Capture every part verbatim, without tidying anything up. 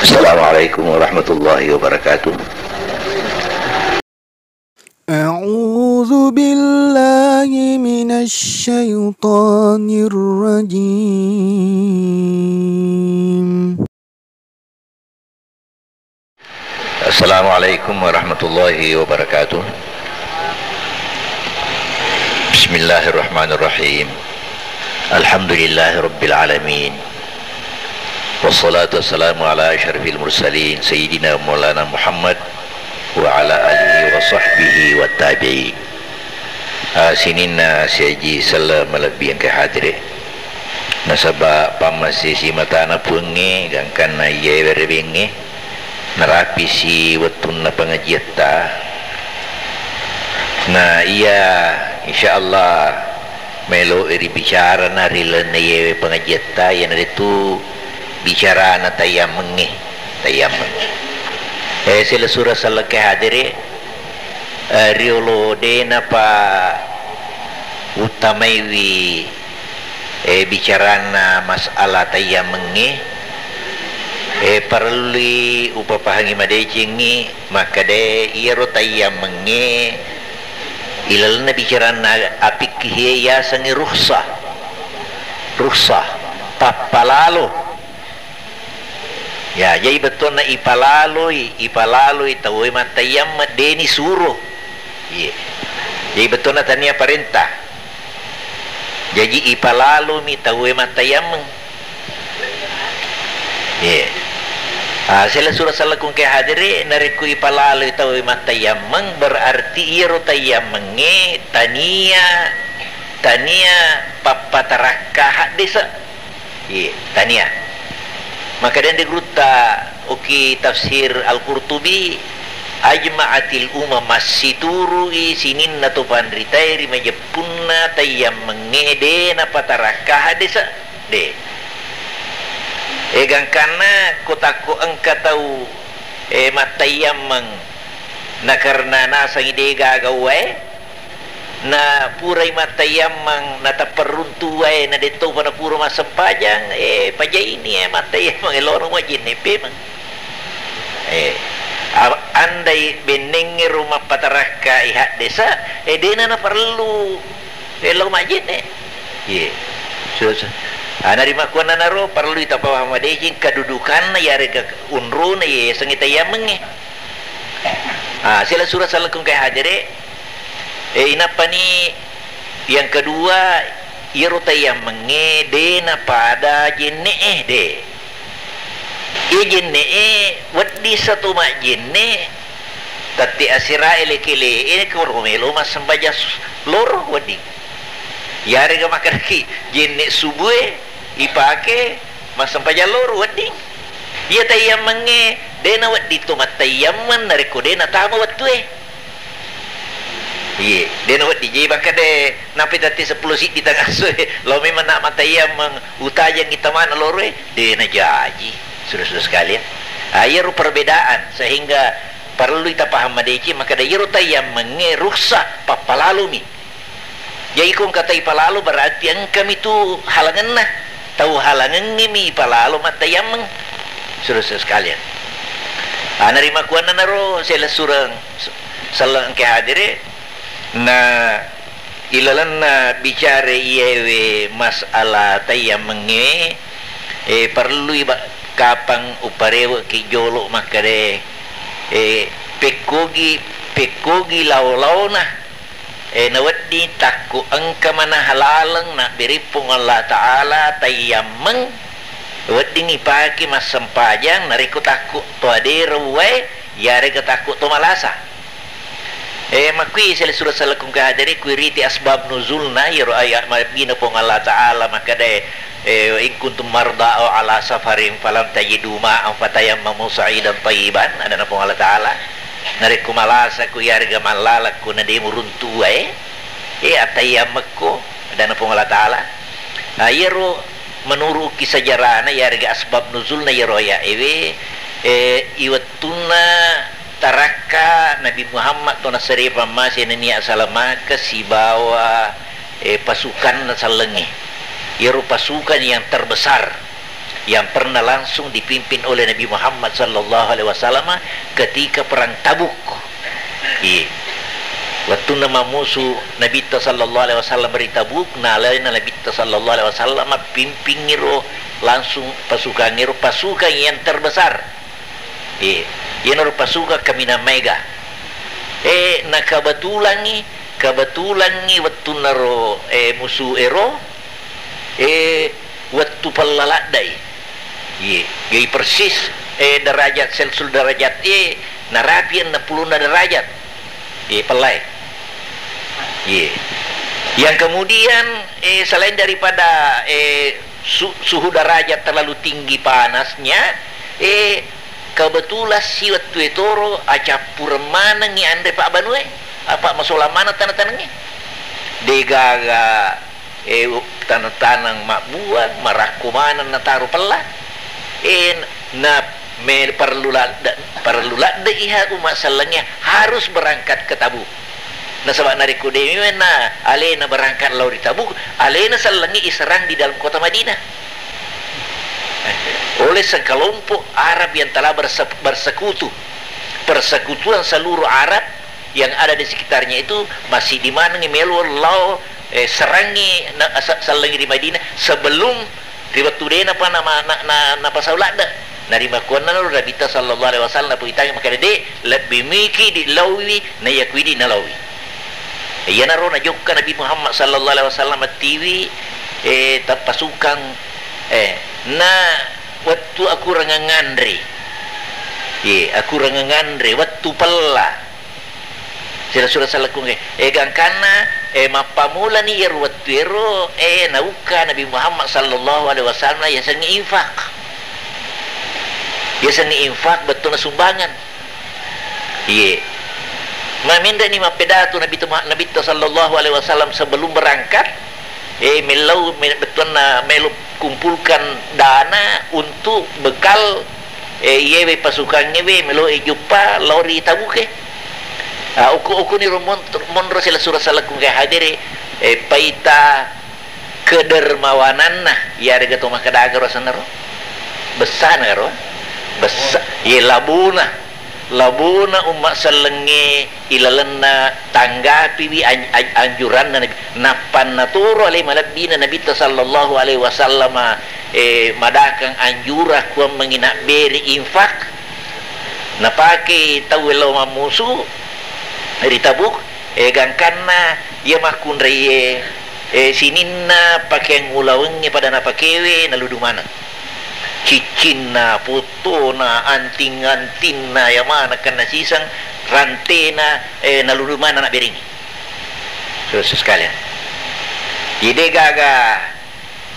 Assalamualaikum warahmatullahi wabarakatuh. أعوذ بالله من الشيطان الرجيم. Assalamualaikum warahmatullahi wabarakatuh. Bismillahirrahmanirrahim. Alhamdulillahi rabbil alamin. Wassalatu wassalamu ala asyrafil mursalin, Sayyidina Maulana Muhammad wa ala alihi wa sahbihi wa tabi'in. Ah, sininna siaji selleng malebbi engka hadire. Nasaba pammase simatana puangnge, gangkanna iyae werewengnge, narapisi wettunna pengajiatta. Na iya, insya Allah, melo ribicarana ri lalenna iyae pengajiatta, iyanaritu bicarana tayyammengnge, tayyammengnge. Eh, silessureng selleng engka hadire, eh, riolo de napa uttamaiwi, eh, bicaranna masalah tayyammengnge, eh, parellui upapahangi madecengngi makkeda iyaro tayyammengnge ilalenna bicaranna apikkihie yasengnge rukhsah, rukhsah, pappalalo. Ya, jadi bettuanna ipalaloi, ipalaloi tauwe mattayammeng, deni suro. Iya. Jadi bettuanna tania parenta. Jadi ipalalomi tauwe mattayammeng. Iya. Ah, silessureng selleng engka hadire, narekko ipalaloi tauwe mattayammeng, berarti iyaro tayyammengnge tania, tania pappatarakka haddese. Iya, tania. Makkeda de gurutta, uki tafsir Al-Qurtubi, ajma'atil umam, massiturui sininna to panritae ri majeppunna tayyammengnge de napatarakka haddese. De. E, gangkanna ko takko engka tau, e, mattayyammeng nakarena nasengi de gaga uwae, na purai mattayammeng, natappa runtu uwae, na de topa napura massempajang, eh, pajaini, eh, mattayammeng, eh, loro majenne pemeng. Eh, a-, andai bennengngero mappatarakka i haddesa, eh, dena naparellu, eh, lao majenne. Iya. Sudah, sudah. Ah, narimakkuannanaro parellui tapahang madeceng kedudukanna, yarega unruna, iya, yasengnge tayyammengnge. Ah, silessureng selleng engka hadire. Eh, inappani yang kedua, iyaro tayyammengnge de napada jenne'e, de. Iya jenne'e wedding sato majjenne, tette asirae lekele'e, koro melo massempajang s-, loro wedding. Yarega makkedaki jenne subue ipake massempajang loro wedding. Iya tayyammengnge de nawedding to mattayyammeng narekko de natama wettue. Iye, de nawedding. Jadi makkeda, nappi tette seppulo siddi tangasso e, lao memang na mattayammeng, utajangngi tamana loro e, de najaji. Sudah-sudah sekalian. Ah, iyaro perbedaan, sehingga parellui tapahang madeceng, makkeda iyaro tayyammengnge rukhsah, pappalalumi. Jadi ko engka taipalalo berarti engkami tu halangenna. Tau halangengnge mi ipalalo mattayammeng. Sudah-sudah sekalian. Ah, narimakkuannanaro silessureng s-, selleng engka hadire, na ilalenna bicara iyewe masalah tayyammengnge, eh, parellui ba-, kapang uparewe'ki jolo makkeda, eh, pekkogi, pekkogi lao-laona. Eh, nawedding takko engka manaha laleng nabbere Puang Allah Ta'ala tayyammeng, wedding ipake massempajang narekko takko to adera uwae, yarega takko to malasa. Eh, makkui silessureng selleng engka hadire, kuiriti asbab nuzulna, iyaro ayat mabbina Puang Allah Ta'ala makkeda, eh, "In kuntum marda au ala safarin falam tajidu ma'an fatayammamu sa'idan tayyiban," adana Puang Allah Ta'ala. Narekko malasako iyarega mallalakko na de muruntu uwae, eh, attayammekko, adana Puang Allah Ta'ala. Ah, iyaro menurut ki sejarahna, iyarega asbab nuzulna iyaro ayat ewe, eh, iwettunna tarakka Nabi Muhammad to nassare pammase nennia salamaka sibawa, eh, pasukanna sellengnge. Iyaro pasukan yang terbesar. yang pernah langsung dipimpin oleh Nabi Muhammad sallallahu alaihi wasallam ketika perang Tabuk. Iya. Wettunna mammusu Nabitta sallallahu alaihi wasallam ri Tabuk, nalaina Nabitta sallallahu alaihi wasallam pimpingiro langsung pasukangiro, pasukang yang terbesar. Iya. Iyanaro pasukang kaminang maega. Eh, na kebetulangngi, kebetulangngi wettunnaro, eh, musu ero, eh, wettu pella laddai. Iye, gai persis, eh, derajat Celcius derajat, eh, narapi enneng pulunna derajat. Iye, pellae. Iye. Yang kemudian, eh, selain daripada, eh, su-, suhu derajat terlalu tinggi panasnya, eh, kebetulan si wettu etoro acappureng manengngi anre pabbanue, apa masolang maneng taneng-tanengnge. Degaga eh, taneng-taneng mabbuang, marakko maneng nataro pella. Eh, na me-, parellu ladde-, parellu ladde iha umma sellengnge harus berangkat ke Tabuk. Nasaba narekko de memang na alena berangkat lao ri Tabuk, alena sellengnge iserang di dalam kota Madinah oleh sekelompok Arab yang telah berse-, bersekutu. Persekutuan seluruh Arab yang ada di sekitarnya itu masih di manengngi melo lao, eh, serangi na-, sa-, sellengngi ri Madinah sebelum ri wettu de napa nama-, na-, na-, napasau ladde. Narimakkuannanaro Nabitta sallallahu alaihi wasallam napoitangi makkeda, "De, lebbi miki di laowi na iya kuidi nalaowi." Iyanaro najokka Nabi Muhammad sallallahu alaihi wasallam tiwi, eh, tappasukang, eh, na wettu akurangeng anre. Ye, akurangeng anre, wettu pella. Sila-, sura salakkunge. Eh, gangkanna, eh, mappamulani iyaro wettu ero, eh, naukka Nabi Muhammad sallallahu alaihi wasallam yasengnge infak. Yasengnge infak bettuanna sumbangan. Iye. Mamenre'ni mappedatu Nabitta, Nabitta sallallahu alaihi wasallam sebelum berangkat, eh, mellau, me-, bettuanna melo kumpulkan dana untuk bekal, eh, iyewe pasukangngewe melo e juppa lao ri Tabuke. Ah, uku-, ukuniro mon-, monro sila sura salakkunge hadere, eh, paita kedermawananna, iyarega to makkedagaro asenna ro? Bessana ro? Bessa-, ye labona, labona umma sellengnge ilalenna tanggapiwi an-, an-, anjuranna Nabi. Nappanna toro ale malebbina Nabitta sallallahu alaihi wasallama, eh, madakang anjura kuammengi nabbere infak. Napake tau lao mammusu ri Tabuk, eh, gangkanna iya makkunraie, eh, sininna pakeang ulawengnge pada napakewe naludu maneng. Ciccinna, pottona, anting-antinna, iya maneng kenna siseng, rantena, eh, naludu maneng nabberengngi. Saudara sekalian. Jadi gaga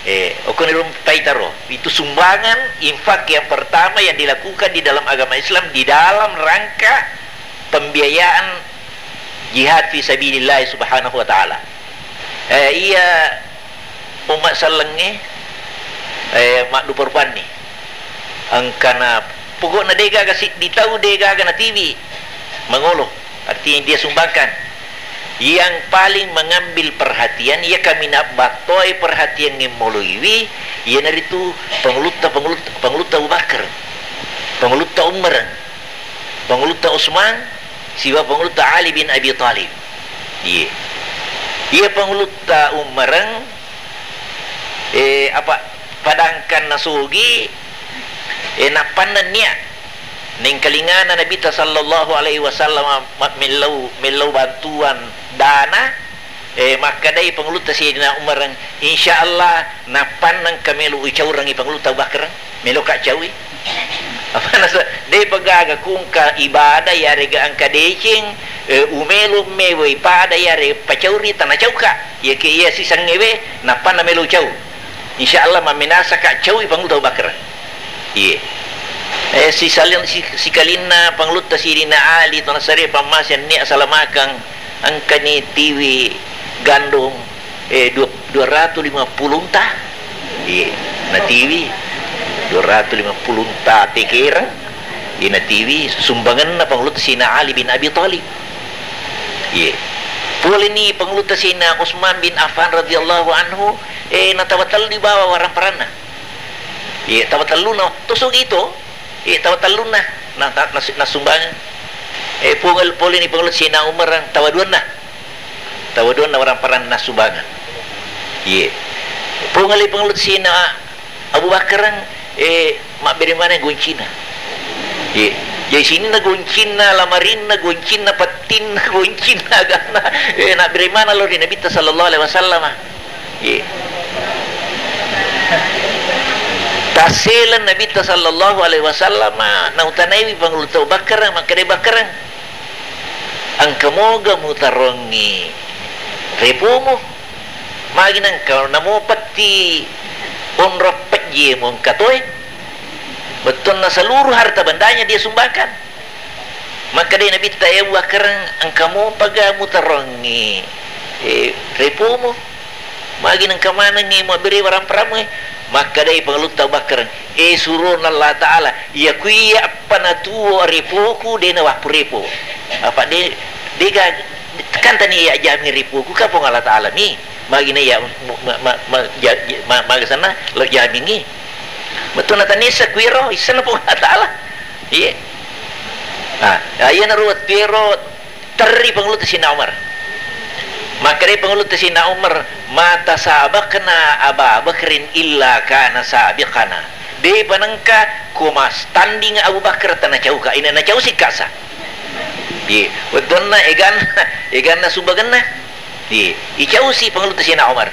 Eh, okkoniro paitaro, itu sumbangan infak yang pertama yang dilakukan di dalam agama Islam di dalam rangka pembiayaan jihad fi sabilillah subhanahu wa ta'ala. Eh, iya umma sellengnge, eh, maddupa rupanni. Engkana pokokna degaga siddi tau degaga natiwi mangolo. Artinya dia sumbangkan. Yang paling mengambil perhatian, iya kaminang battoai perhatiangnge moloiwi, iyanaritu pangulutta, pangulutta, pangulutta Abu Bakar, pangulutta Umar, pangulutta Utsman, sibawa pangulutta Ali bin Abi Thalib. Iya. Iya pangulutta Umar, eh, apa, padangkan nasogi, eh, nappanna nia. Nengkalingana Nabitta sallallahu alaihi wasallam ma-, mellau, mellau bantuan dana, eh, makkedai pangulutta Sayyidina Umar, "Insya Allah, nappanna engka melo ucaurengngi pangulutta Abu Bakar, melo ka caui." Apa nasa, de pegaga kungka ibadah yarega engka deceng, eh, umelo mewai pada yare pacauri tana cauka. Iya ke iya sisengngewe, nappanna melo cau. Insya Allah, mamminasa ka caui pangulutta Abu Bakar. Iye. Eh, sisalin-, si-, sikalinna pangulutta Sidina Ali, tona sare pammase annia salamakang, engkani tiwi gandong, eh, dua, dua ratu lima puluh unta. Iye, natiwi dua ratu lima puluh unta tekereng. Iye, natiwi sumbangenna pangulutta Sidina Ali bin Abi Thalib. Iye. Poleni pangulutta Sidina Utsman bin Affan radhiyallahu anhu, eh, natawatellu bawa warang paranna. Iya, tawa tellunna. Tosogi to. Iya, tawa tellunna. Na, na, na, nassumbangeng. Eh, pole, pole ni pangulu Sayyidina Umar, tawa duanna. Tawa duanna orang parang nassumbangeng. Iya. Pole pangulu Sayyidina Abu Bakar, eh, mabbere mana goncina. Iya. Jadi sininna goncina, lamarinna goncina, pettinna goncina, karena, eh, nabbere mana lo ri Nabitta sallallahu alaihi wasallam. Iya. Tasseleng Nabitta sallallahu alaihi wasallam, nautanaiwi pangulu tau Bakar, makkeda Bakar, engka moga mutarongngi repomu? Magi nengka namo petti onrong pejje mo engka toe? Bettuanna seluruh harta bendanya dia sumbangkan. Makkedai Nabitta, "Ya Abu Bakar, engka mopaga mutarongngi, eh, repomu? Magi nengka manengngi mabbere waramparammu, eh?" Makkedai pangulutta Abu Bakar, "Eh, surona Allah Ta'ala, iya kuiya appa natuo repoku, de nawappu repo. Apa de, dega, kan tania iya jamin repoku, ka Puang Allah Ta'ala mi. Magi na iya ma, ma, ma, ma, ja, ja, ma, maga senna lo jamingngi." Bettuanna tanissa kuiro, issenna Puang Allah Ta'ala. Iya. Nah, iyanaro wettuero terri pangulutta Sayyidina Umar. Makkedai pangulutta Sayyidina Umar, "Ma tasabaqna Aba Bakrin illa kana sabiqana." Depa nengka ko mastanding Abu Bakar tanacauka, ina nacausi kasa. Iya, wettuanna eganna, eganna sumbagenna. Iya, icausi pangulutta Sayyidina Umar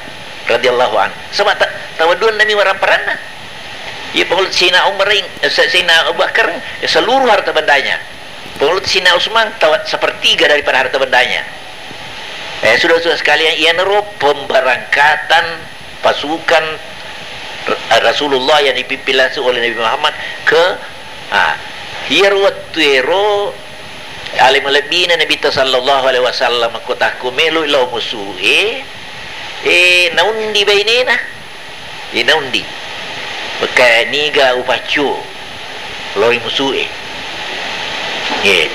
radhiyallahu anhu. Saba ta, tawa duanna mi waramparanna. Iya, pangulutta Sayyidina Umar ing, eh, Sa, Sayyidina Abu Bakar, eh, seluruh harta bendanya. Pangulutta Sayyidina Utsman tawa sepertiga daripada harta bendanya. Eh, sudah-sudah sekalian, iyanaro pemberangkatan pasukan R, Rasulullah yang dipimpin langsung oleh Nabi Muhammad ke, ah, iyaro wettuero ale malebbina Nabitta sallallahu alaihi wasallam ko takko melo lao musu'e, eh, naundi bainena. Inaundi. Mekka niga upaccu loi musu'e. Eh.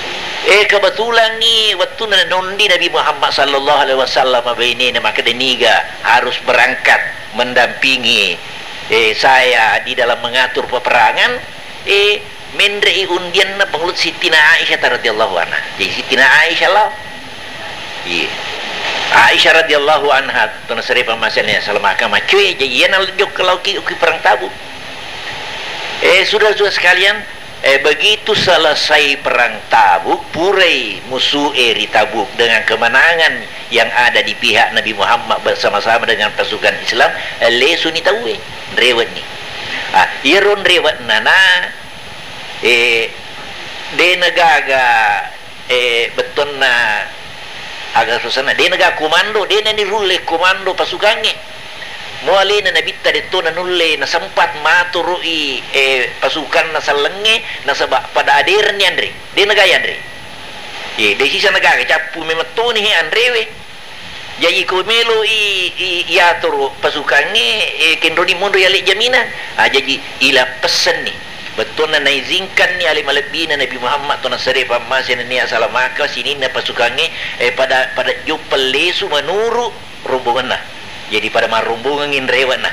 Eh, kebetulangngi wettunna naundi Nabi Muhammad sallallahu alaihi wasallam bainena, makkeda niga harus berangkat mendampingi, eh, saya di dalam mengatur peperangan, eh, menre'i undianna pangulutta Sittina Aisyah radhiyallahu anha. Jadi Sittina Aisyah lao. Iya. Aisyah radhiyallahu anha, tona sere pammasena, salamaka maccue, jadi iyana jokka lao ki, ki perang Tabuk. Eh, sudah-sudah sekalian, eh, begitu selesai perang Tabuk, purai musu'e ri Tabuk dengan kemenangan yang ada di pihak Nabi Muhammad bersama-sama dengan pasukan Islam, eh, lesuni tauwe, rewe'ni. Ah, iyaro rewe'na na, eh, de nagaga, eh, bettuanna aga suasana, de nagaga komando, de nanirulle komando pasukangnge. Mualena Nabitta detto nanulle nasempat maturu'i, eh, pasukanna sellengnge, nasaba pada aderenni anre. De nagai anre. Eh, de sisa nagaga, cappu memettoni he anrewe. Jaji ko melo i, i, iatoro pasukangnge, eh, kenroni monro yale jaminan. Ah, jaji ilappessenni. Bettuanna naizinkanni ale malebbina Nabi Muhammad, tona sere pammasena nennia salamaka sininna pasukangnge, eh, pada, pada joppa lesu menuru rombongenna. Jadi pada marrombongengngi rewe'na.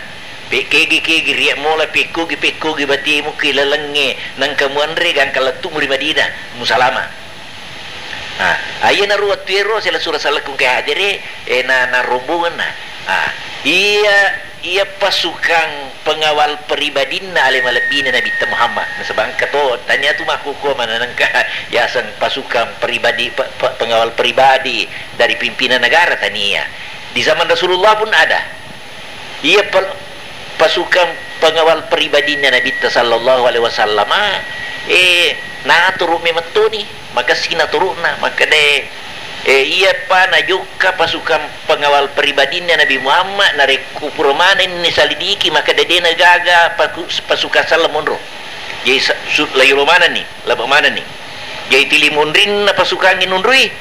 Pekkegi-kegi ria mola, pekkogi-pekkogi batemu ki lalengnge, nengka muanre gangka lettu'mu ri Madinah, musalama. Ah, iyanaro wettuero sela sura salekku ke hadere, eh, na, na rombongenna. Ah, iya, iya pasukang pengawal pribadinna ale malebbina Nabitta Muhammad. Nasaba engka to, tania tu makkukua manenengka yaseng pasukang pribadi, pe, pe, pengawal pribadi dari pimpinan negara, tania. Di zaman Rasulullah pun ada. Iya pa, pasukan pengawal pribadinna Nabitta sallallahu alaihi wasallam, eh, naturu memettoni, makessing naturuna, makkeda, eh, iyapa najokka pasukan pengawal pribadinna Nabi Muhammad, narekko pura manenni salidiki, makkeda de nagaga paku, pasukan sallang monro. Jadi sa, su, lairo manenni, laba manenni. Jadi tili monrinna pasukangnge nunrui,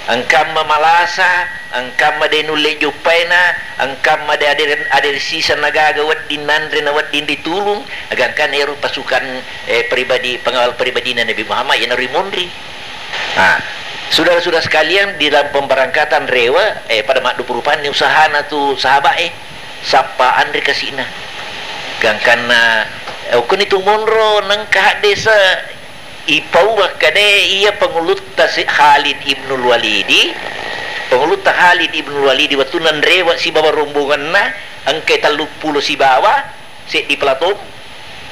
engkamma malasa, engkamma de nulle joppaina, engkamma de adere, adere sisa nagaga wedding nanre na wedding ritulung, agangkan ero pasukan, eh, pribadi, pengawal pribadina Nabi Muhammad, iyanaro monri. Nah, saudara-saudara sekalian, di dalam pemberangkatan rewe, eh, pada maddupa-rupanni usahana tu sahabat, eh, sappa anre kasina. Gangkanna, Okkoni tu monro nengka haddese ipau makkeda iya pangulutta si Khalid ibnul Walidi, pangulutta Khalid ibnul Walidi wettunna nrewe sibawa rombongenna engka telluppulo sibawa seddi peloton.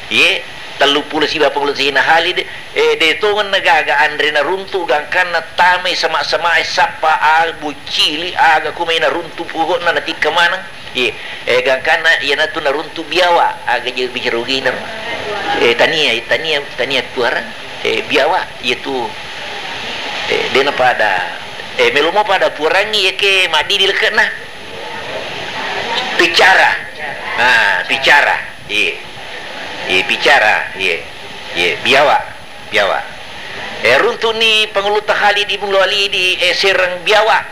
Iye, telluppulo sibawa pangulutta Sayyidina Khalid, eh, de tongenna gaga anre naruntu gangkanna tamai sema-semae sappa abu cili aga kumai naruntu pokokna natikka maneng. Iye, eh, gangkanna iyanatu naruntu biawa, aga je bicara ugina. Eh, tania, tania, tania puarang, eh, biawa, iyatu, eh, dena pada, eh, melomo pada puarangi yake madidi lekena. Bicara. Ah, bicara. Iye. Iye, bicara. Iye. Iye, biawa. Biawa. Eh, runtuni pangulutta Khalid ibn Walid di, eh, sereng biawa.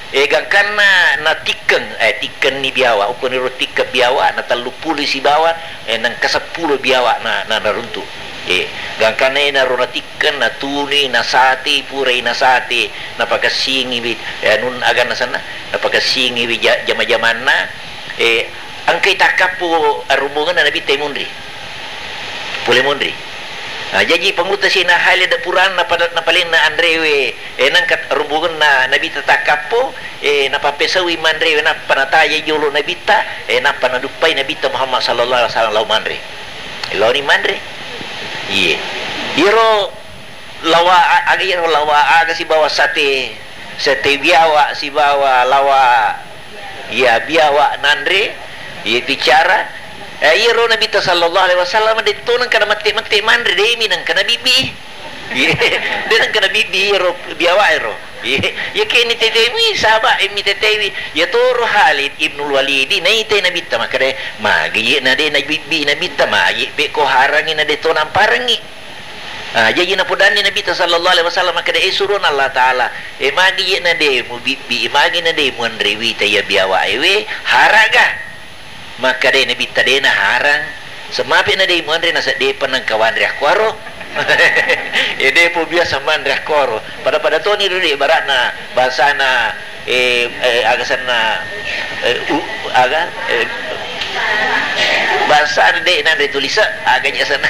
Eh, gangkanna natikkeng, eh, tikkenni biawa, okkoniro tikkeng biawa, na telluppulo sibawa, eh, nengka seppulo biawa na, na, naruntu. Eh, gangkanna enaro natikkeng, natuni, nasate, purai nasate, napakessingiwi, eh, anun aganna senna, napakessingiwi ja-, jama-jamanna, eh, engkai takkappo arubungenna Nabitta munri. Pole monri. Ah, jaji pangulutta Sayyidina Khalid de purana pada napalenna anrewe, eh, nangka rombongenna Nabitta takkappo, eh, napapesaui manrewe nappa natajai jolo Nabitta, eh, nappa naduppai Nabitta Muhammad sallallahu alaihi wasallam lao manre. Laoni manre. Iye. Iyaro lawa a-, aga iyaro lawa aga sibawa sate, sate biawa sibawa lawa Iya, biawa nanre, iya bicara. Eh, iyaro Nabitta sallallahu alaihi wasallam de to nengka namette-mette manre, de mi nengka nabibbi. Iya, de nengka nabibbi iyaro biawa ero. Iya, iya ke ni tetewi, sahabat, eh, mi tetewi. Iya toro Khalid ibnul Walidi, naitai Nabitta, makkeda, magi na de nabibbi Nabitta, magi pe ko harangi na de to namparengi. Ah, jaji napodanni Nabitta sallallahu alaihi wasallam makkeda, "Eh, surona Allah Ta'ala, eh, magi ye na de mubibbi, magi na de muanre wita iya biawa ewe, haraga?" Makkeda Nabitta, "De na harang. Semape na de muanre, nasa de pa nengka wanre akkuaro." Eh, de po biasa manre akkuaro. Pada-pada toni ro de ibaratna bangsana eh, eh, aga senna, eh, u-, aga, eh, bangsa de nanre tulise, aga je senna.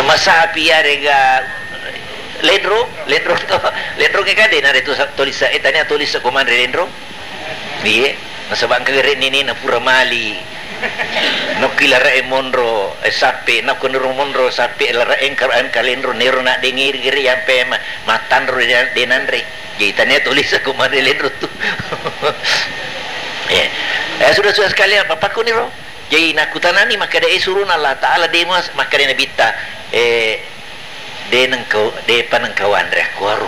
Masapi yarega lenro, lenro to, lenro ke kade nanre tu sa-, tulise, eh, tania tulise ko manre lenro. Iye, nasaba engka gere nini na pura mali. Nokki larae monro, eh, sappe, nakko niro monro sappe larae engka, engka lenro, nero na dengiri gere yampe ma-, matanro de, de nanre. Jadi tania tulis aku mare lenro tu. Eh, eh, sudah-sudah sekalian, papaku niro. Jadi nakutanani makkeda, eh, suruna Allah Ta'ala de mas, makkeda Nabitta, eh, de nengkau, de pa nengkau anre akkuaro.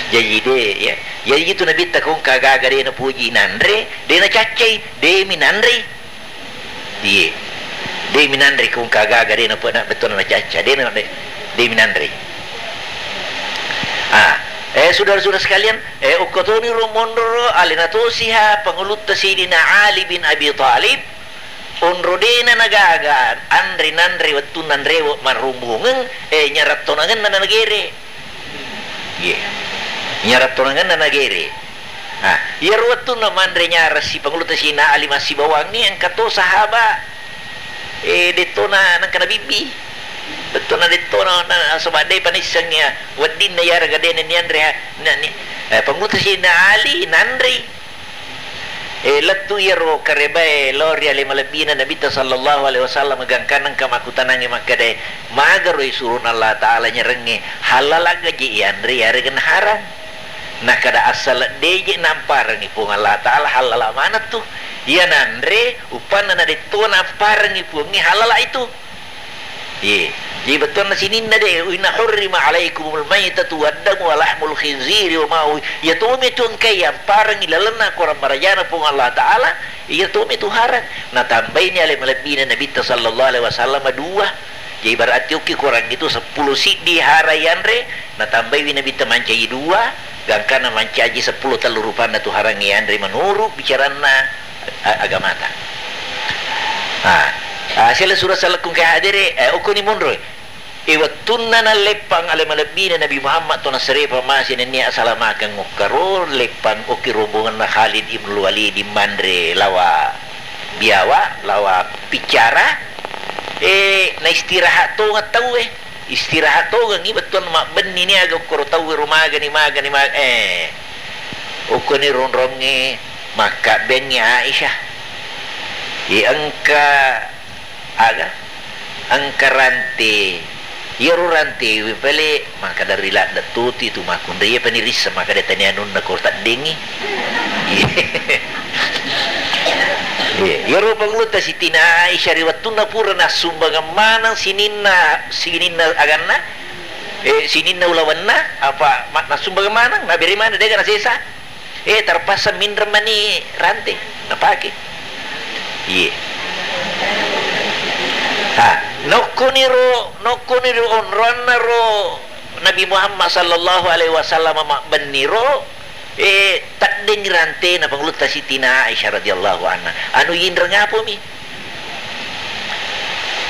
Jadi de, ya. Jadi itu Nabitta kong kagaga de napuji nanre, de nacaccai, de mi nanre. Iye. De minanre kung kagaga de na pena betona na caca, de na de, de minanre. Ah, eh, saudara-saudara sekalian, eh, okko toni ro monro ro alena tosiha pangulutta Sidina Ali bin Abi Thalib, onro dena nagaga anre nanre wettunna nrewo marrumbungeng, eh, nyarattonangenna nagere. Iye. Nyarattonangenna nagere. Ah, iyaro wettunna manre nyarang si pangulutta Sidina Ali massibawangnge engka to sahaba, eh, dettona nengka nabibbi. Dettona, dettona, na, nasaba de pa naisseng ya weddinna iyarega de nianre ha, na, ni, eh, pangulutta Sidina Ali nanrei. Eh, lettu iyaro karebae lao ri ale malebbina Nabitta sallallahu alaihi wasallam gangkanna engka makkutanangnge makkedae, magaro isuruna Allah Ta'ala nyarengnge, halala gaje ianre yarega naharang? Nakada, assala deje namparengi Puang Allah Ta'ala, halala maneng tu. Iya nanre, uppanna nadetto namparengi Puangnge, halala itu. Iye. Jadi bettuanna sininna de, "Inna hurrima alaikumul maitatu waddamu wa lahmul khinziri wa ma uhi-," iya tomi tu engkai yamparengi lalenna korang marajana Puang Allah Ta'ala, iya tomi tu harang. Natambaini ale malebbina Nabitta sallallahu alaihi wasallam dua. Jadi berarti okki korang itu seppulo siddi hara yanre, natambaiwi Nabitta mancaji dua, gangkanna mancaji seppulo tellu rupanna tu harang yanre menurut bicaranna a-, agamata. Ah, ah, sela sura salakung ke hadere, eh, okoni monro. E wettunna nalleppang ale malebbina Nabi Muhammad to nasere pamase nennia asalamakeng okkaro, leppang okki rombongenna Khalid ibnul Walid manre lawa biawa, lawa bicara, eh, na istirahat tongeng tauwe. Istirahat tongeng i bettuanna mabbenni ni aga okkoro tauwe ro magani, magani, mag-, eh. Okkoni ronrongnge makkabbengngi Aisyah. I engka aga? Engka rante. Iyaro rantewe pale makkada ri ladde toti tu makkunrai, iya pani risseng makkada tania anunna ko taddengngi. Iya, iyaro pangulutta Sitina Aisyah ri wettunna pura nassumbangeng maneng sininna, sininna aganna, eh, sininna ulawenna, apa ma-, nassumbangeng maneng, nabere maneng, dega nasesa. Eh, terpaksa minreng mani rante napake. Iye. Ha, nokkoniro, nokkoniro onroanna ro Nabi Muhammad sallallahu alaihi wasallam mabbenniro, eh, teddeng rantena pangulutta Sitina Aisyah radhiyallahu anha. Anu yinreng apami?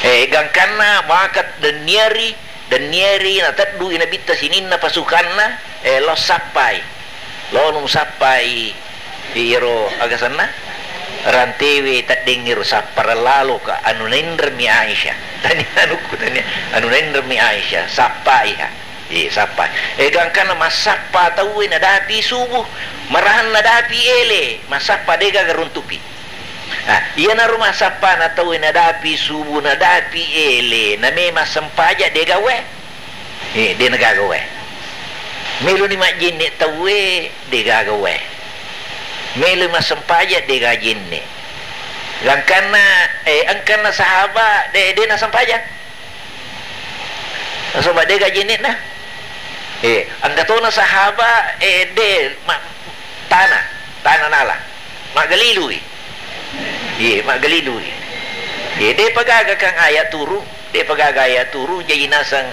Eh, gangkanna maka denniari, denniari nateddui Nabitta sininna pasukanna, eh, lao sappai. Lao sappai iyaro agasanna rantewe teddengngero, sappareng laloka, anu nainremmi Aisyah. Tania anukku, tania, anu nainremmi Aisyah, sappaiha. Eh, sappai. Eh, gangkanna massappa tauwe nadapi subuh, marahan nadapi ele, massappa degaga runtupi. Ah, iyanaro massappana tauwe nadapi subuh, nadapi ele, na memang sempajang degaga wae. Eh, de nagaga wae. Meloni majjenne tauwe, degaga wae. Melo massempajang, dega jenne. Gangkanna, eh, engkanna sahaba, de, de nasempajang. Nasaba dega jennena. Eh, engka tona sahaba, eh, de, ma-, tana, tana nala. Maggalilui. Iye, maggalilui. Iye, depa gaga kang ayat turun, depa gaga ayat turun, jaji nasang,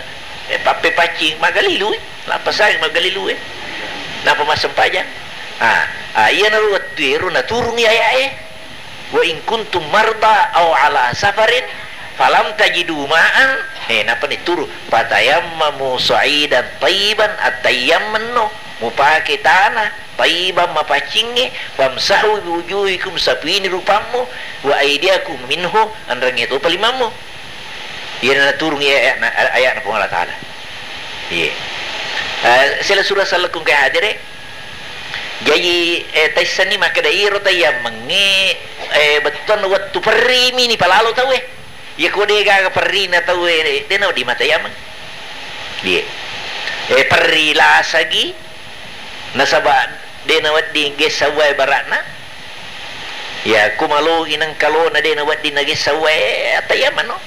eh, pappepaccing, maggalilui. Lappa sai maggalilui. Napa massempajang? Ah, ah, iyanaro wettu ero naturungi ayat e. "Wa in kuntum marda au ala safarin falam tajidu ma'an," eh, napa ni turu? "Fatayammamu sa'idan tayyiban," attayammenno, mupake tana tayyiban mapaccingnge, "famsahu biwujuhikum," sapuini rupammu, "wa aidiakum minhu," anrengnge topa limammu. Iyana naturung iya ayatna, ayatna Puang Allah Ta'ala. Iye. Eh, sela surah salakung ke hadere. Jaji, eh, taissenni makkeda iro tayammeng, eh, bettuanna wettu perrimi ni palalo tauwe. Iya ko de gaga perrina tauwe, de na wedding matayameng. Iye. Eh, perri lasagi, nasaba de na wedding gessa wae barakna. Ya, ku malo ineng kalona de na wedding nagessa wae, atayameng no.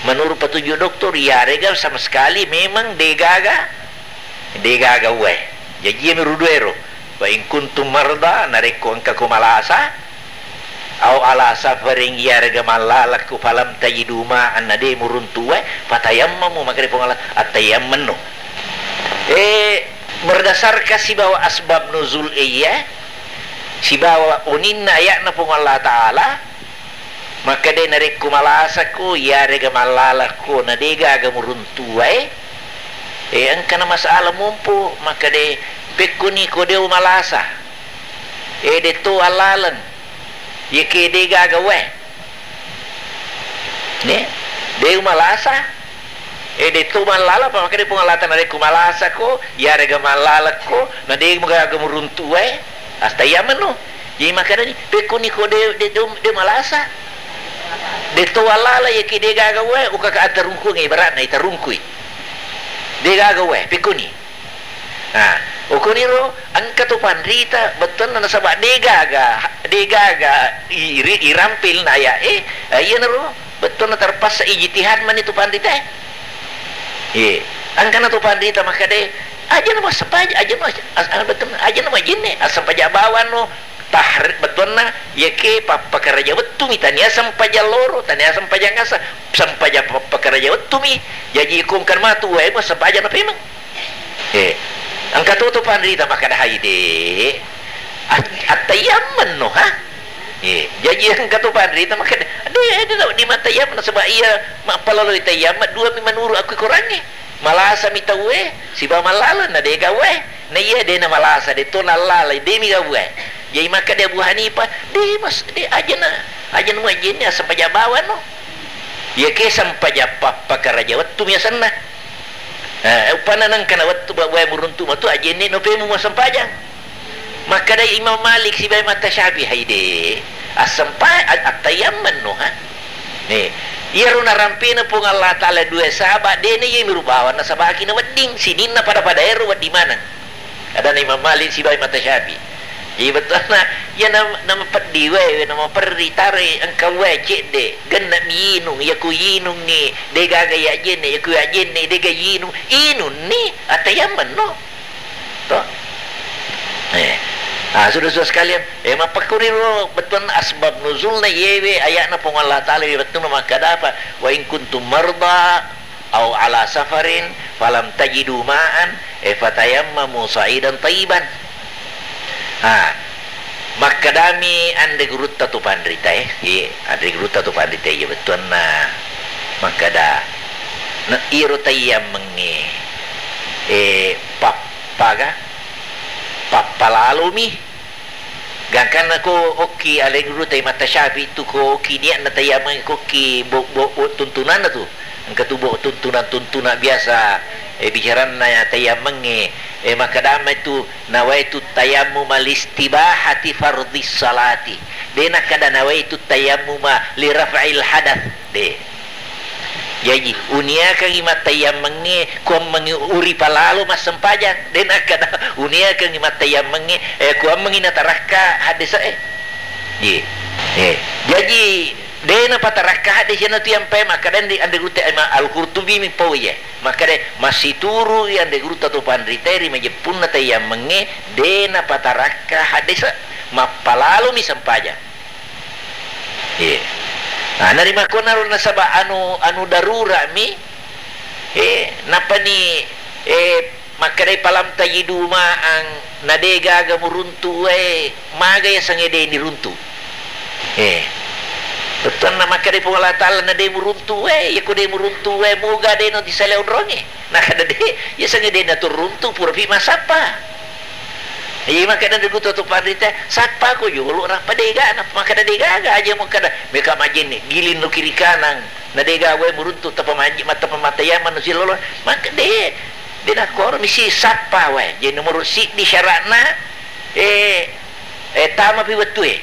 Menurut petunjuk dokter, iyarega sama sekali memang de gaga, de gaga wae. Jaji iya mi ruduero. "Wa in kuntum marda," narekko engka ko malasa, "au ala safarin," iyarega mallalakko, "falam tajidu ma'an," na de muruntu wae, "fatayammamu," makkeda Puang Allah, attayammenno. Eh, berdasarkan sibawa asbab nuzul iya, sibawa uninna ayatna Puang Allah Ta'ala, makkeda narekko malasako, iyarega mallalakko, na de gaga muruntu wae, eh, engkana masalah mompo, makkeda pekkoni ko de malasa, eh, de to allaleng, yake de gaga wae. Ne? De malasa, eh, de to mallala, apa makkeda Puang Allah Ta'ala, narekko malasako, iyarega mallalakko, na de gaga muruntu wae, attayammenno. Jadi makkedani, pekkoni ko de, de, de, de malasa. De to allala, yake de gaga wae, ukaka atarungkuangngi, ibaratna itarungkui. De gaga wae, pekkoni. Nah, ukoniro engka to panrita, bettuanna nasaba de gaga, de gaga i-, ri-, irampil na ayat e, eh, iyanaro bettuanna terpaksa ijtihad mani to panrita e. Iye, engkana to panrita makkeda, "Aja na massempajang, aja na mas-, as-, as-, bettuanna, aja na majjenne, assempaja bawanno." Tahri-, bettuanna, iyake pappakaraja wettumi, tania sempajang loro, tania sempajang asa, sempajang pappakaraja wettumi. Jaji ko engka matu wae, massempajang napemeng. Eh, engka to to panrita makkeda, "Hai de, at-, attayammenno, ha?" Eh, jaji engka to panrita makkeda, "De, de, de, di matayammen, nasaba iya mappalaloi tayammen, dua mi menurut aku korangnge." Malasami tauwe sibawa mallala, na de gaga wae. Na iya de na malasa, de to nallala, de mi gaga wae. Jaji makkeda Abu Hanifah, de mas-, de aja na, Aja' nu ajenne' assempaja' bawang no. Iya ke sempajang pappakaraja wettu mi asenna. Eh, uppanna nengkana wettu ba-, wae muruntu' matu ajenne' no pemu massempajang. Makkedai Imam Malik sibawa Imam Syafi'i, "Haide, assempa-, a-, attayammang no, ha?" Nih, iyaro narampena Puang Allah Ta'ala dua saba', de'na iya miru bawang nasabaki na wedding, sininna pada-pada ero wedding maneng. Adanna Imam Malik sibawa Imam Syafi'i. Jadi bettuanna, iya na, namapeddi wae, namaperri, tarai engka wae cedde', genna mi inung, iya ku inungngi, de'gaga iya ajenne', iya ku ajenne', de'ga inung, inunni, attayammang no. To? Eh. Ah, sudah-sudah sekalian, eh, mappakkuniro bettuanna asbab nuzulna iyewe aya'na Puang Allah Ta'ala, iya bettuanna makkada apa? "Wa in kuntum marda au ala safarin falam tajidu ma'an, eh, fatayammamu sa'idan thayyiban." Ha, makkedami anre gurutta tu panrita, eh. Iya, anre gurutta tu panrita, iya bettuanna makkeda, na, iro tayyammengnge, eh, pappaga, pappalalomi. Gangkanna ko okki aleng dulu tai matta Syafi'i tu ko okki niatna tayyameng ko okki bo-, bo-, bo-, tuntunanna tu. Engka tu bo-, tuntunan-tuntunan biasa, eh, bicaranna tayyamengnge, eh, makkedama itu nawaitu tayammuma listibahati fardhis salati. De' nakkeda nawaitu tayammuma liraf'il hadath. De'. Jaji, uniakangngi mattayyammengnge, kuammengngi uripalalo massempajang. De' nakkeda, uniakangngi mattayyammengnge, eh, kuammengngi natarakka haddese'e. Ye. Eh. Jaji, de' napatarakka haddese' na tu yampai makkeda di anre gurutta Imam Al-Qurtubi mi pau ye. Makkeda, massituru anre gurutta tu panrita ri majeppunna tayyammengnge, de' napatarakka haddese'. Mappalalomi sempajang. Iya. Nah, narimakkonaro nasaba anu, anu darurat mi, eh, napani, eh, makkedai falam tajidu ma'an, na de' gaga muruntu' wae, maga yaseng de' niruntu'. Eh. Bettuanna makkedai Puang Allah Ta'ala, na de' muruntu' wae, yako de' muruntu' wae, moga de' no tisale onrongnge. Nakkeda de', yaseng de' naturuntu', purapi massappa. Iya, makkeda anre gurutta tu panrita, sappa ko jolo, nappa de' gaga, nappa makkeda de' gaga, aja' makkeda, meka majenne', giling no kiri kanan, na de' gaga wae muruntu', tappa maji-, ma-, tappa mattayammeng no silolo, makkeda de', de' nakkoro misi sappa wae, jadi nomor siddi syaratna, eh, eh, tamapi wettue.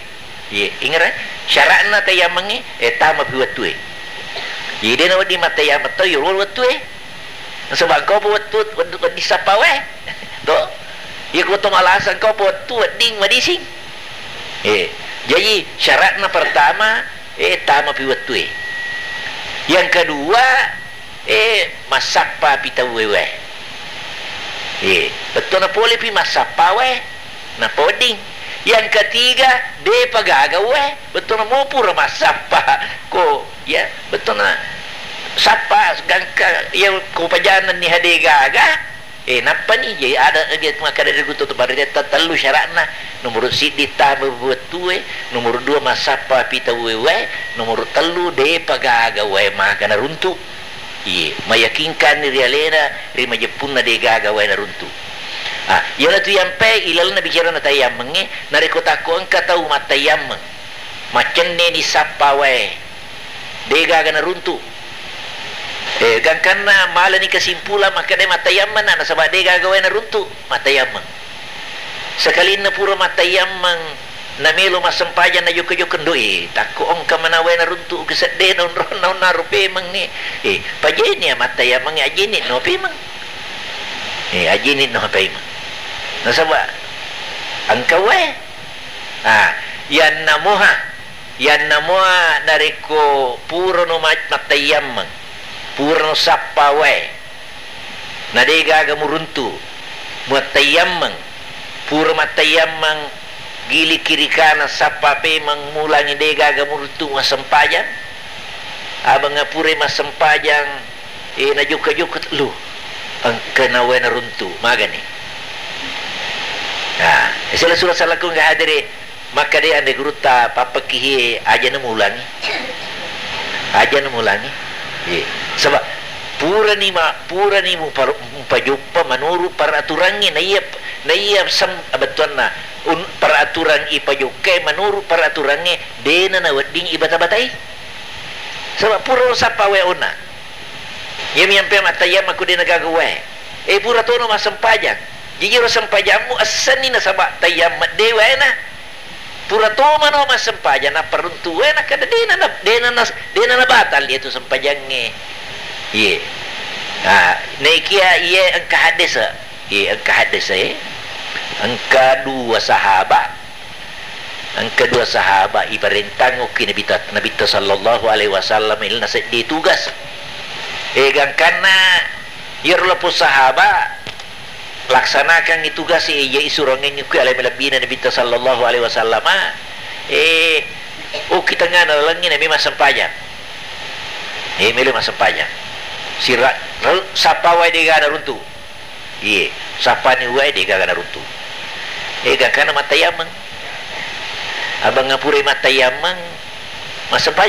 Iya, ingerang, syaratna tayyammengnge, eh, tamapi wettue. Iya, de' nawedding mattayammeng to, yolo wettue. Nasaba engka pa wettu, wed-, wedding sappa wae. To? Iya ko to malasang engka pa wettu wedding madising. Eh, jaji syaratna pertama, eh, tamapi wettue. Yang kedua, eh, massappapi tauwe wae. Eh, bettuanna polepi massappa wae. Nappa wedding. Yang ketiga, de'pa gaga wae. Bettuanna mo pura massappa. Ko, ya, bettuanna sappa gangka, ya, ko pajanenni hade gaga. Eh, nappani, jadi ada, eh, makkeda anre gurutta tu panrita tellu syaratna. Nomor siddi tamapi wettue, nomor dua massappapi tauwe wae, nomor tellu de'pa gaga wae maga naruntu'. Iye, mayakinkanni ri alena, ri majeppunna de' gaga wae naruntu'. Ah, iyanatu yampai ilalenna bicarana tayyammengnge, narekko takko engka tau mattayammeng, maccenneni sappa wae, de' gaga naruntu'. Eh, gangkanna malani kesimpulan makkeda mattayammeng na, nasaba de' gaga wae naruntu', mattayammeng. Sekalinna pura mattayammeng, namelo massempajang najokka-jokka, "Ndoi, takko engka manawa naruntu' ke seddena onronna, onnaro pemeng ni." Eh, pajenne mattayammeng, ajenne no pemeng. Eh, ajenne no pemeng. Nasaba engka wae. Ah, yanna moha, yanna moha narekko purano ma-, mattayammeng, purano sappa wae. Na de' gaga muruntu', muattaiyammeng, pura mattaiyammeng, gili kiri kanan, sappa pemeng, mulangi de' gaga muruntu' massempajang. Abang purai massempajang, eh, najokka-jokka, lu, engka nawae naruntu', magani. Nah, sila sura salakku nggak hadiri. Makkeda anre gurutta, pappekkihie, ajana mulangi. Ajana mulangi. Iya. Saba' purani ma-, purani muparo-, mupajoppa manuru' peraturangnge, naiya, naiya sem-, bettuanna, un-, peraturan ipajokkai menurut peraturangnge, dena nawedding ibata-batai. Saba pura sappa wae onna. Iyami ampe mattayammang ko de nagaga wae. E, pura tono massempajang. Jaji ro sempajammu essenni nasaba tayammang de waena. Pura tomano massempajang nappa runtu wae, nakkeda dena na, dena na, dena nabatal iyatu sempajangnge. Iye. Ah, naikia iye engka haddese. Iye, engka haddese. Engka dua sahabat. Engka dua sahabat iparentangokki Nabitta, Nabitta sallallahu alaihi wasallam, ilenna seddi tugas. E, gangkanna iyaro lapong sahabat laksanakangngi tugas e, iya isurangengngi kui alai malebbina Nabitta sallallahu alaihi wasallam. E, okki tengngana lalengnge nami massempajang. E, melo massempajang. Sira, ru-, sappa wae degana runtu. Iye, sappani wae degaga naruntu. E, gangkanna mattayammang. Abang ngapure mattayammang, massempajang.